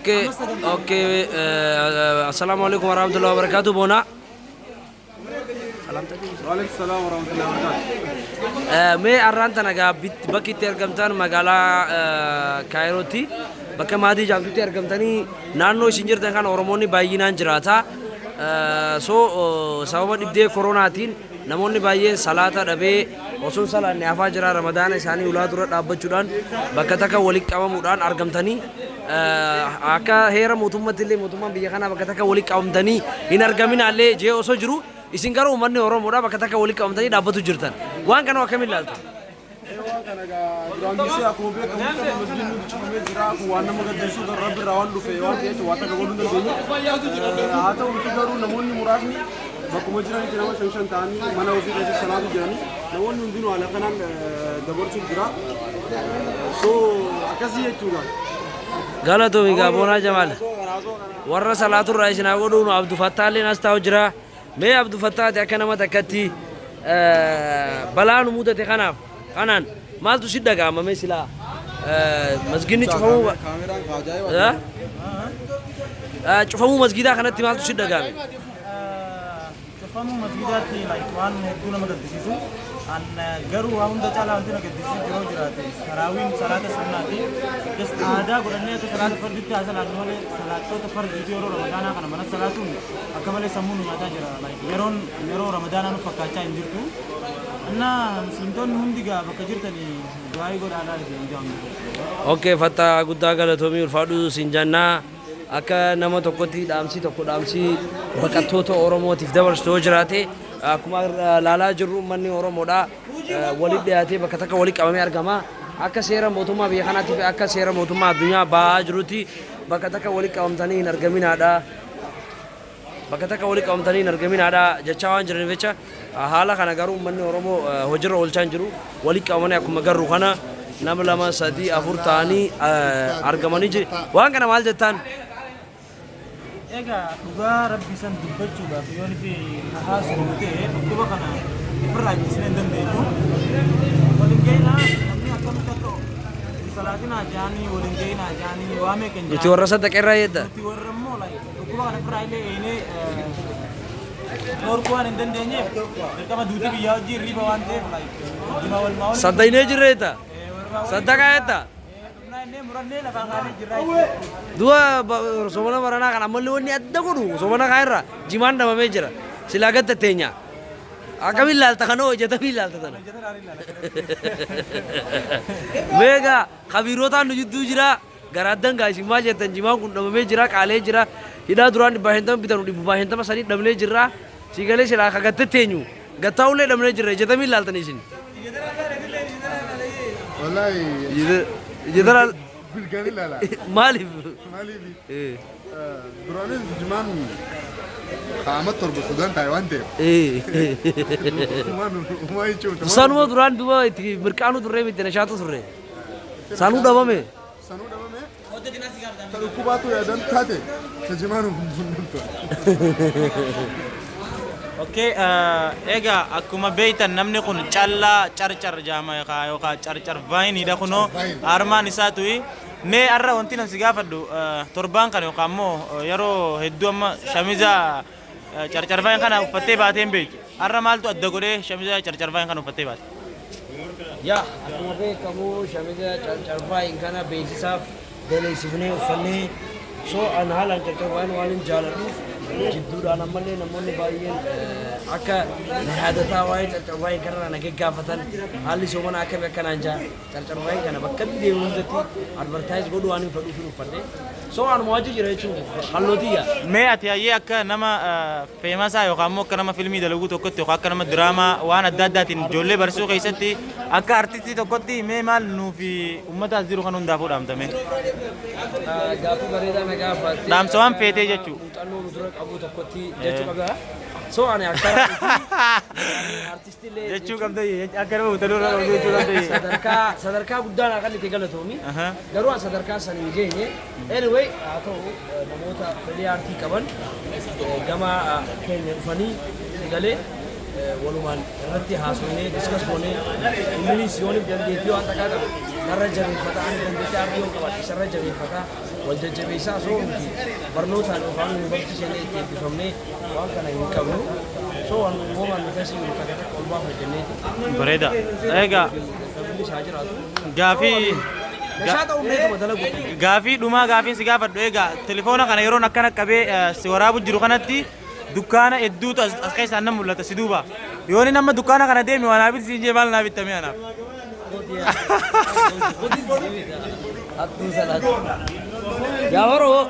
Okay. Assalaamu alaikum warahmatullahi wabarakatuh, Boona. Waalaikum salaam warahmatullahi wabarakatuh. Mee arraan tana gaa bakki itti argamtan magaalaa Kaayirootti, bakka Maadii Jaamtutti argamtanii, naannoo isin jirtan kana Oromoonni baay'inaan jiraata. So sababa dhibdee koronaatiin namoonni baay'een salaata dhabee osoo hin salaanne hafaa jira. Ramadaana isaanii ulaa dura dhaabbachuudhaan bakka takka walitti qabamuudhaan argamtanii, akka heera mootummaatti illee mootummaan biyya kanaa bakka takka walitti qabamtanii hin argaminaallee jee osoo jiru, isin garuu uummanni Oromoodha bakka takka walitti qabamtanii dhaabbatu jirtan. Waan kana akkamiin ilaaltu? Waan kana egaa duraan dursee akkuma beekamu masgiidni hundi cufamee jira. Kun waan nama gaddisiisu, garuu Rabbi irraa waan dhufe waan ta'eef waan takka godhuu hin dandeenyu. Haa ta'uuti garuu namoonni muraasni bakkuma jiranitti nama shan shan ta'anii mana ofii keessa salaatu jiranii, namoonni hundinuu haala kanaan dabarsuuf jira. So akkasii jechuudha. Galatoomi gaa, Boonaa Jamaal. Warra salaaturraa isin haa godhuun. Abdu Fattaalleen as taa'u jira. Mee Abdu Fattaati, akka nama takkatti balaa nu mudate kanaaf kanaan maaltu si dhaga'ama? Mee silaa masgiidni cufamuu Kaameraan ajaa'iba. Cufamuu masgiidaa kanatti maaltu si dhaga'ame? Cufamuu masgiidaatti like waan hedduu nama gaddisiisu. An garuu waa hunda caalaa wanti na gaddisiisu yeroo jiraate taraawiin salaata sunnaati. Just aadaa godhannee akka salaata farditti haa salaannu malee, salaattoota fardiiti yeroo Ramadaanaa kana mana salaatuun akka malee sammuu nu nyaataa jira. Like yeroon yeroo Ramadaanaa nu fakkaachaa hin jirtu. Innaa muslimtoonni hundi gaa bakka jirtanii du'aayii godhaadhaa isin jaamu. Okay, Fattaa, guddaa galatoomii, ulfaadhu siin jannaa. Akka nama tokkotti dhaamsii tokko, dhaamsii baqattoota Oromootiif dabarsitu yoo jiraate? Akkuma laalaa jirru uummanni Oromoodha walitti dhiyaatee bakka takka walitti qabamee argama. Akka seera mootummaa biyya kanaatti fi akka seera mootummaa addunyaa ba'aa jirutti bakka takka walitti qabamtanii hin argaminaadha. Bakka takka walitti qabamtanii hin argaminaadha jechaa waan jiraniif jecha, haala kana garuu uummanni Oromoo hojiirra oolchaa hin jiru. Walitti qabamanii akkuma garru kana nama lama, sadii, afur ta'anii argamanii jiru. Waan kana maal jettaan? Egaa dhugaa Rabbi san dubbachuudhaaf yoo nuti haasofnu ta'e, dhukkuba kana ofirraa ittisnee hin dandeenyu. Waliin ga'inaa namni akkamitti akka hin salaatinaa jaanii, waliin ga'inaa jaanii, waa meeqa hin Nuti warra sadaqeerraa jedha. Nuti warra immoo like dhukkuba kana ofirraa illee eenee dhorkuu waan hin dandeenyeef, dirqama duutii biyyaa hojii hirriiba waan ta'eef like wajjuma walumaa waliin Saddaynee jirreeta. Saddaqaa jetta. Dhumnaa innee murannee lafaa kaanee jirraa jechuudha. Du'a soomana baranaa kan ammallee wanni adda godhu soomana kaa irra jimaan dhabamee jira. Silaa gad tatteenya. Akkamiin laalta kana, hojjetamii laalta tana? Meegaa kabiirotaan nu jidduu jira. Garaaddan gaa, isin maal jettan? Jimaan kun dhabamee jira, qaalee jira. Hidhaa duraan 150 bitanu 150 sanii dhabnee jirra. Si galee silaa ka gad tatteenyu. Gattaa'ullee dhabnee jirra. Ijjatamii laaltan isin? Wallahi Ijjatara bilgaan ilaala. Maaliif? Maaliif, duraanis jimaan kaa'ama 7 Sudaan taa'e waan ta'eef. Uumaa jechuun. Sanuma duraan duba itti mirqaanuu turre miti, nashaatu turre. Sanuu dhabame. Sanuu dhabame, ta dhukkubaatu yaadan taate, ta jimaan hundumtu. Okay, egaa akkuma beektan namni kun Callaa Carcar jaama yookaan Carcar Vaayiniidha kunoo armaan isaa tuyi. Mee har'a wanti nan si gaafadhu, torbaan kana yookaan immoo yeroo hedduu amma shamiza Carcar Vaayin kana uffattee baatee hin beektu. Har'a maaltu adda godhee shamiza Carcar Vaayin kana uffattee baate? Yaa, akkuma beekamu shamiza Carcarfaayin kana beeksisaaf daleessifnee uffannee. So an haalaan Carcarfaayin waan hin jaaladhuuf, jidduudhaan ammallee namoonni baay'een akka na yaadataa waa'ee Carcarfaayin kanarraa na gaggaafatan, haalli soomana akkamii akkanaan jaa, Carcarfaayin kana bakka inni deemu hundatti advertise godhuu waan hin fedhuuf hin uffadhe. So anuma wajji jira jechuun hallootiyya. Mee ati hayyee akka nama famous yookaan immoo akka nama filmii dalaguu tokkotti yookaan akka nama diraamaa waan adda addaatiin ijoollee barsiisuu keessatti akka artistii tokkotti, mee maal nuufi uummata as jiru kan hundaafuu dhaamtame? Gaaffii bareedaa na gaafatte. Dhaamsa waan feetee jechuu. Muuxannoo nu dura qabu tokkotti jechuu qabda. So ani akka artistii illee Jechuu qabda, akka nama muuxannoo irra qabdu jechuu qabda. Sadarkaa guddaan akka itti galatoomi. Garuu an sadarkaa san hin geenye. Anyway, haa ta'u, namoota fedhii aartii qaban gama keenya dhufanii sagalee walumaan irratti haasofnee, discuss goonee, inninis yooniif dandeettii waan takkaa qabu Narra jabeeffata, ani dandeettii aartii yoo qabaadhe isarra jabeeffata, wal jajjabeessaa. So nuti barnootaan yookaan yuunivarsiitii seenee itti eebbifamnee waan kana hin qabnu. So waan uumamaan nuti asii takka takka ol baafa jenneeti. Bareeda. Egaa Sabni isaa jiraatu. gaafii Nashaa ta'uu neetuma dalagu. Gaafii dhumaa gaafiin si gaafadhu, egaa telefoona kana yeroon akkana qabee si waraabu jiru kanatti dukkaana hedduutu as keessaan nan mul'ata si duuba. Yoon inni amma dukkaana kana deemi waan naa biti siin jee, maal naa bittame anaaf? Hattuu salaatu. Yaa baroo.